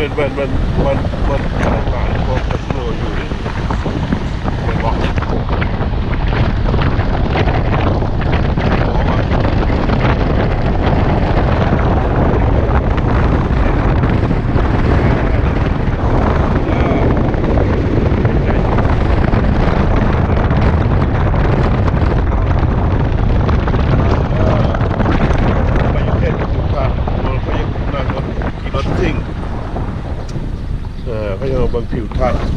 ມັນ ມັນ ມັນ ມັນກຳລັງຫຼາຍກວ່າແບັກໂນຢູ່ນີ້ ແມ່ນບໍ່? ໄປຢູ່ເຂດປະຕູທ່າ ເຂົາຢາກນັ່ງລົດ ຂີ່ລົດຊິ່ງ ເອີ ເຂົາຢາກເບິ່ງທິວທັດ.